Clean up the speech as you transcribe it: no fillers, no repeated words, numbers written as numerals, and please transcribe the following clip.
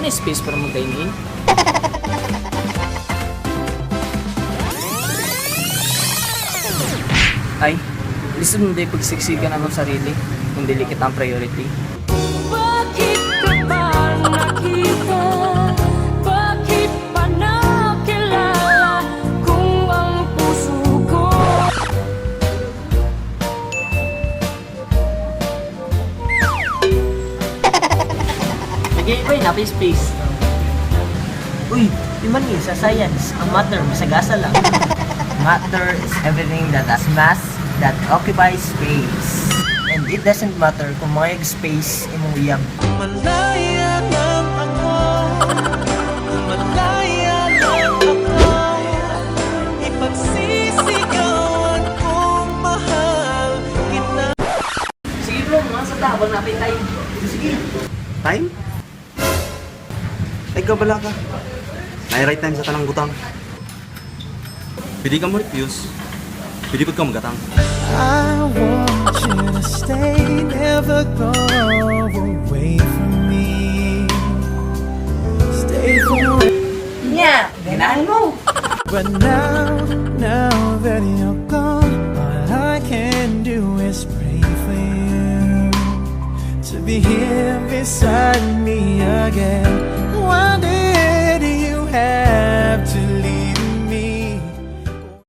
Wala na space para mag-dine in. Ay, lisod mo di pagsiksikan ang sarili kung dili kita ang priority. Bakit ka ba nakita? Bakit pa nakilala kung ang puso ko Sige, boy, napay space. Uy, di man ni sa science, ang matter masagasa lang. Matter is everything that has mass that occupies space. And it doesn't matter kung mga space imong iyab. Malaya lang ako. Malaya lang ako. Ipagsisigawan kong mahal kita. Sige bro, mga sa tabang napay time. Sige. Time? Ay, kabala ka. May right time sa tanang butang. Pwede ka mo refuse. Pwede pa ka magatang. I want you to stay, never go away from me. Stay forever. Nya, ganahan mo. But now, now that you're gone, all I can do is pray for you to be here beside me again.